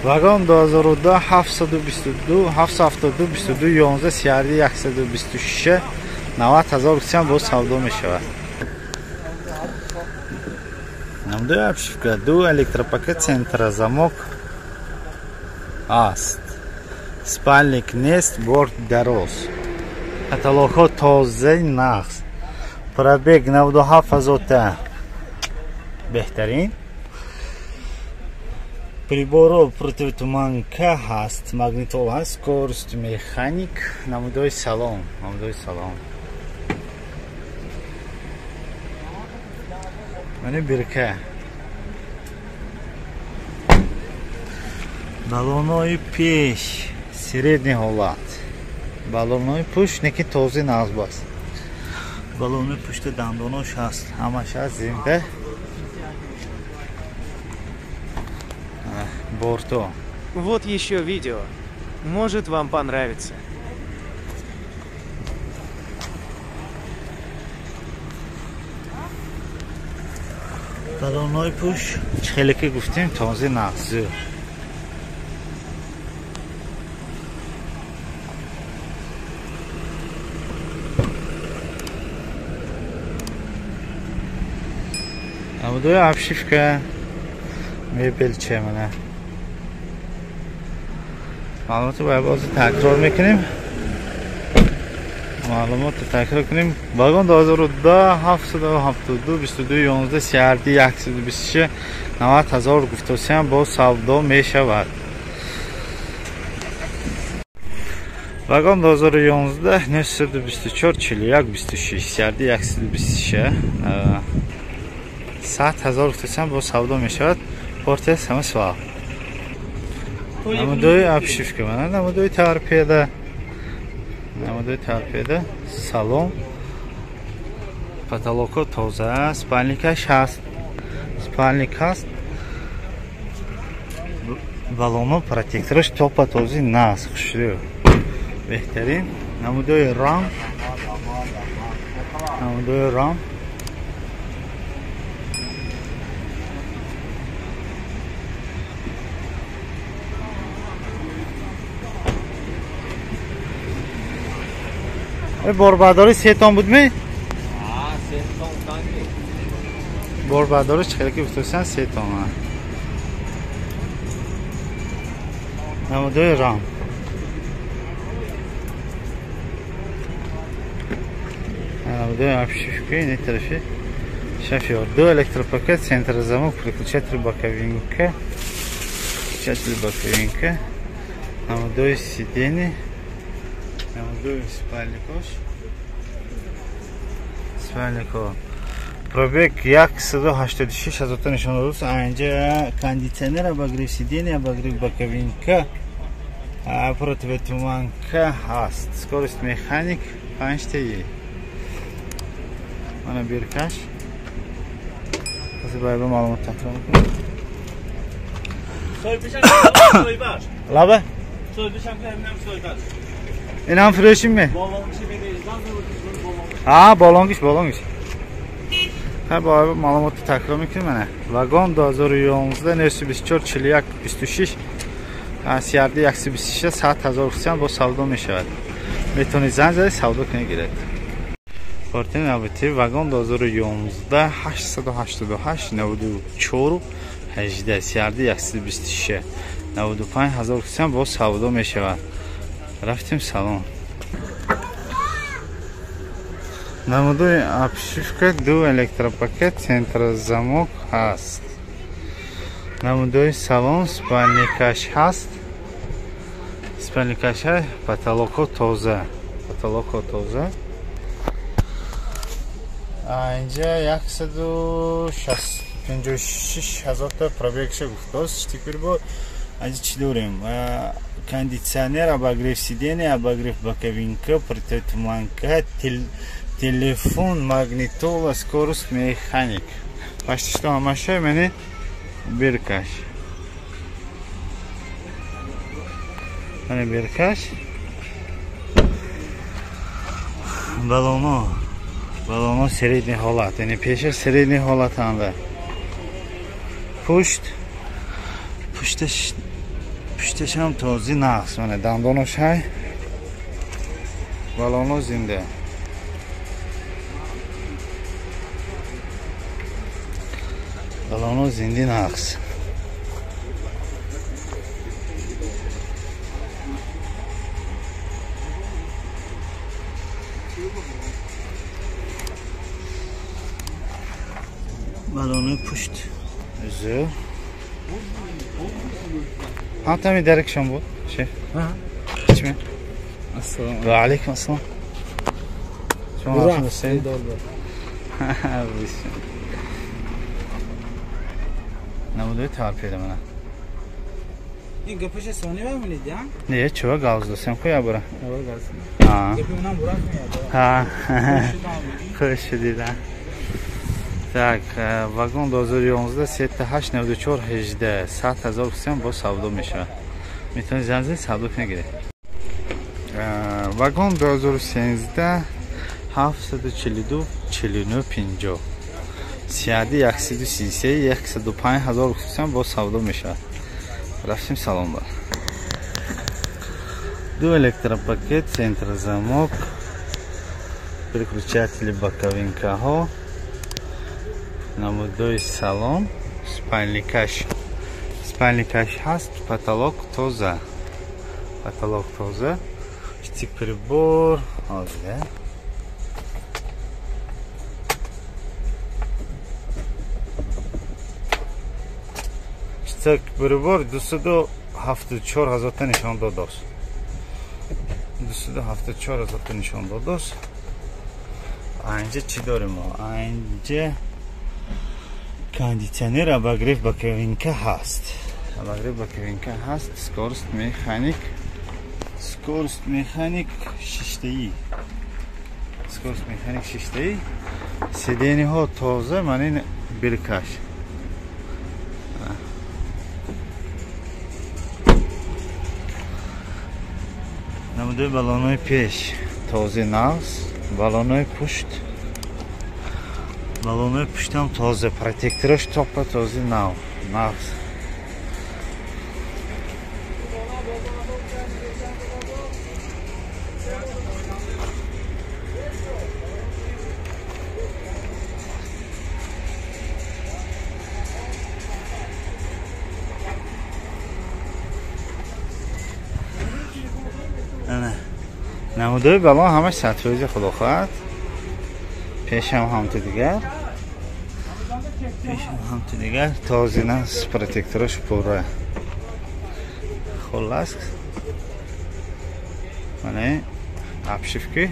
Вагон 2010 722 772 22 11 CRD 126 90 ҳазор русиям боз савдо мешавад. Намудои обшивка ду электропакет центра замок аст. Спальник нест, борт дароз. Каталогҳо тозаи нағз. Пробег 97 ҳазорта. Беҳтарин. Приборо противотуманка ҳаст, магнитола ҳаст, скорость механик, намудои салон, намудои салон. Мани бирка. Балонои пеш средний ҳолат. Балонои пушт неки тоза нағз аст. Балонои пушти дандонош ҳаст, ҳамаш ҳаст зинда. Борто. Вот еще видео. Может, вам понравится. Балонои пуш хеле ки гуфтем тоза нағз. Намудои обшивка мебел че мана. Маълумотро бояд боз такрор мекунем. Маълумотро такрор кунем. Вагон 2010 772 22 11 CRD 126 90 ҳазор гуфтосиям боз савдо мешавад. Вагон 2011 924 41 26 CRD 126 100 ҳазор гуфтосиям боз савдо мешавад. Портес ҳама свал. Намудои обшивка мана, намудои торпеда. Намудои торпеда, салон. Потолокҳо тоза, спальникаш ҳаст. Спальник ҳаст. Балоно протектораш топа тоза нағз, хушрӯ. Беҳтарин. Намудои рам. Намудои рам. Борбардорӣ се тон буд ми? Се тон танки. Борбардорӣ чӣ хеле ки гуфтасен се тон. Намудои рам. Намудои обшивка ин тарафи шофёр. Ду электропакет, центр замок, переключатель боковинка. Переключатель боковинка. Намудои сиденье. Намудои спальникош. Спальнико. Пробег 186 ҳазорта нишон додааст. Инҷа кондитсионер, обогрев сиденья, обогрев боковинка, противотуманка ҳаст. Скорость механик 5 Ти. Мана биркаш. Пас бояд маълумот такрор кунем. Лаба? Инам фурӯшим ме? Ҳа, балонгиш, балонгиш. Ха, бо маълумотро такрор мекунем мана. Вагон 2011 924 41 26 CRD 126 100 ҳазор русиям бо савдо мешавад. Метавонед занг зада савдо кунед гиред. Кортини навбатӣ вагон 2011 888 94 18 CRD 126 95 ҳазор русиям бо савдо мешавад. Рафтем салон. Намудои обшивка ду электропакет, центр замок ҳаст. Намудои салон, спальникаш ҳаст. Спальникаш ҳаст, потолокҳо тоза. Потолокҳо тоза. Инҷа 156 ҳазорта пробегша гуфтааст. Теперь бо инҷа чӣ дорем? Кондиционер, обогрев сиденья, обогрев боковинка, противотуманка, телефон, магнитола, скорость механик. Почти что ҳамаша мани биркаш. Мани биркаш. Балоно. Балоно средний ҳолат, яъне пеша средний ҳолатанда. Пушт. Пушташ Пушташ ҳам тозӣ нағз. Мана дандонош ҳай. Балоно зинда. Балоно зинди нағз. Балонои пушт зӯр. Ҳамтами даракшон буд, шеф. Чӣ? Ассалому Ва алайкум ассалом. Шумо ҳастед? Намудои торпеда мана. Ин гапаша сони мемонед, я? Не, чува гавз досем ку я бура. Аввал гавз. Ҳа. Гапи унам бурак меяд. Ҳа. Хуш шудида. Так, вагон 2011 38 94 18 100 ҳазор сом бо савдо мешавад. Метавонед занг занед, савдо кунед. Вагон 2013 742 49 50 сиади 133 105 ҳазор сом бо савдо мешавад. Рафтем салон ба. Ду электропакет, центр замок, переключатели боковинкаҳо, намудои салон, спальникаш ҳаст, потолок тоза, штик прибор, ҳозир. Штик прибор 274 ҳазорта нишон додааст. 274 ҳазорта нишон додааст. Анҷа чӣ дорем мо? Анҷа кондитсионер, обогрев боковинка ҳаст. Скорость механик шиштаӣ. Сидениҳо тоза, ман ин биркаш. Намудои балонои пеш тоза нағз, балонои пушт ҳам тоза, протектораш топа тоза нав, нағз. Намудои балон ҳамаш 100% худо хоҳад. Пешам ҳамту дигар. Тозина протектораш пурра. Хуллас. Мана обшивка.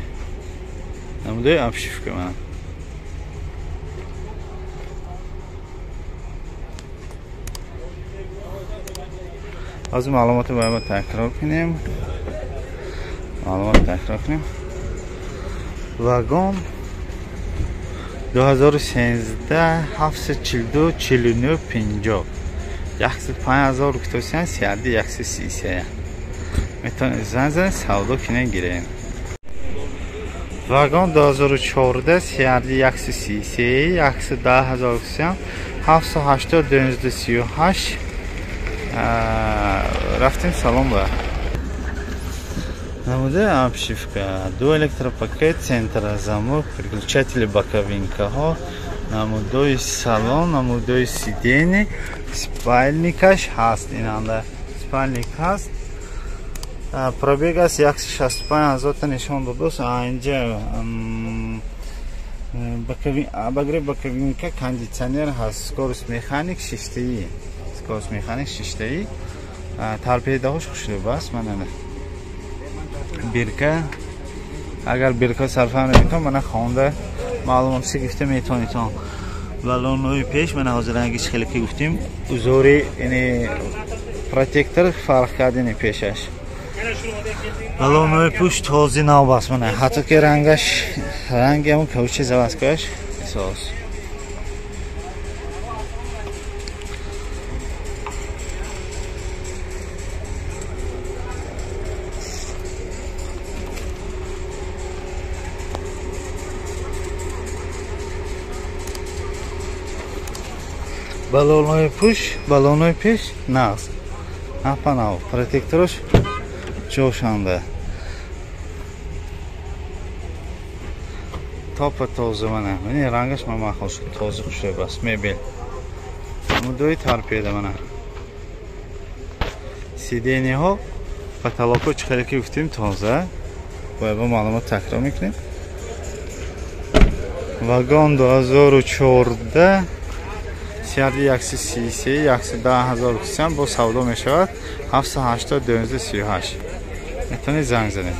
Намудои обшивка мана. Ҳозир маълумотро бояд такрор кунем. Вагон 2013 742 49 50 105 ҳазор кутосиян сиарди 133 метавонед занг занед, савдо кунед, гирем. Вагон 2014 сиарди 133 110 ҳазор кутосиян 780 938. Рафтем салон ба. Намудаи обшивка, ду электропакет, центр замок, переключатели боковинкаҳо, намудои салон, намудои сидени, спальникаш ҳаст, инанда спальник ҳаст. Пробег аст 165 ҳазорта нишон додааст. Инҷа обогрев боковинка, кондитсионер ҳаст, скорость механик шиштаӣ. Торпедаҳош хушрӯб аст. Мана бирка, агар бирка сарфа наметавон, мана хонда маълумотшо гирифта метавонитон. Балонои пеш мана ҳозир рангиш хеле ки гуфтем, узори ини протектор фарқ кардини пешаш. Балонои пушт тоза нав аст, мана ҳатто ки рангаш, ранги ҳамон каучи заводскояш эҳсос. Балонои пуш, балонои пеш нағз. Апанав, протекторош ҷошанда. Топа тоза мана. Мани рангаш ма махол шуд, тоза хушрӯй бас мебел. Мудои торпеда мана. Сиденьяҳо, потолокҳо чӣ хеле ки гуфтем тоза. Бояд ба маълумот такрор мекунем. Вагон 2014 сиарди 133 110 000 бо савдо мешавад 780 238. Метавонед занг занед.